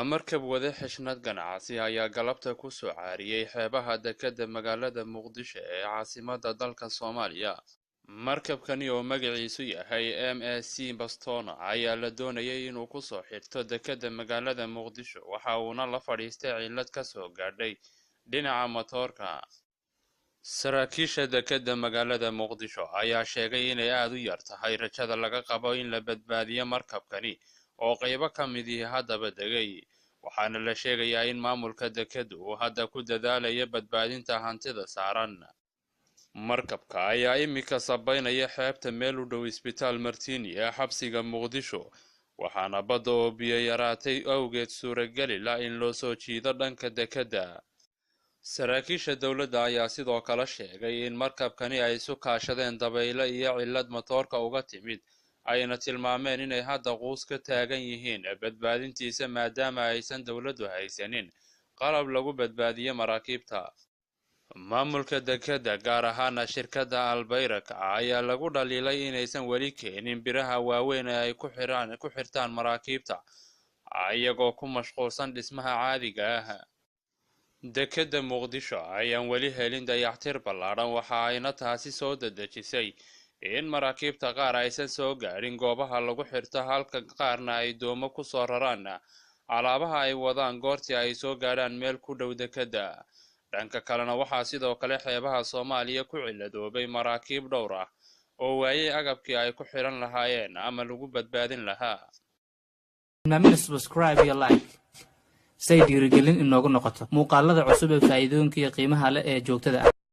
Markab wade xishnad ganacsi ayaa galabta ku soo caariyey xeebaha dekedda magaalada Muqdisho ee caasimadda dalka Soomaaliya. Markabkani oo magaciisu yahay MSC Bastona ayaa la doonayay inuu kusoo xirto dekedda magaalada Muqdisho, waxa uuna la fadhiistay cillad ka soo gaadhay dhinaca matoorka. Saraakiisha dekedda magaalada Muqdisho ayaa sheegay inay aada u yar tahay rajada laga qabo in la badbaadiyo markabkani oo qaybo ka midii haddaba degay, waxaana la sheegayaa in maamulka dekeddu uu hadda ku dadaalayo badbaadinta hantida saaran. Markabka ayaa iminka sabaynaya xeebta meel u dhow Isbitaal Martini ee xabsiga Muqdisho, waxaana badda oo biyo yaraatay awgeed suurageli la in loo soo jiido dhanka dekedda. Saraakiisha dowladda ayaa sidoo kale sheegay in markabkani ay isu kaashadeen dabaylo iyo cillad matoorka uga timid, ayna tilmaameen inay hadda quus ka taagan yihiin badbaadintiisa maadaama aysan dowladdu haysanin qalab lagu badbaadiyo maraakiibta. Maamulka dekedda, gaar ahaana shirkadda Albayrak, ayaa lagu dhaliilay inaysan weli keenin biraha waaweyn ee ay ku xiraan ku xirtaan maraakiibta, iyagoo ku mashquulsan dhismaha caadiga ah. Dekedda Muqdisho ayaan weli helin dayactir ballaadhan, waxa ayna taasi soo dedejisay in maraakiibta qaar aysan soo gaadhin goobaha lagu xirto, halka qaarna ay doomo ku soo raraan alaabaha ay wadaan goortii ay soo gaadhaan meel ku dhow dekedda. Dhanka kalena, waxaa sidoo kale xeebaha Soomaaliya ku ciladoobay maraakiib dhowr ah oo waayay agabkii ay ku xidhan lahaayeen ama lagu badbaadin lahaa. Hilmaamina subscribe iyo like say dhiirigelin inoogu noqoto muuqaalada cusub ee faa'iidooyinka iyo qiimaha leh ee joogtada ah.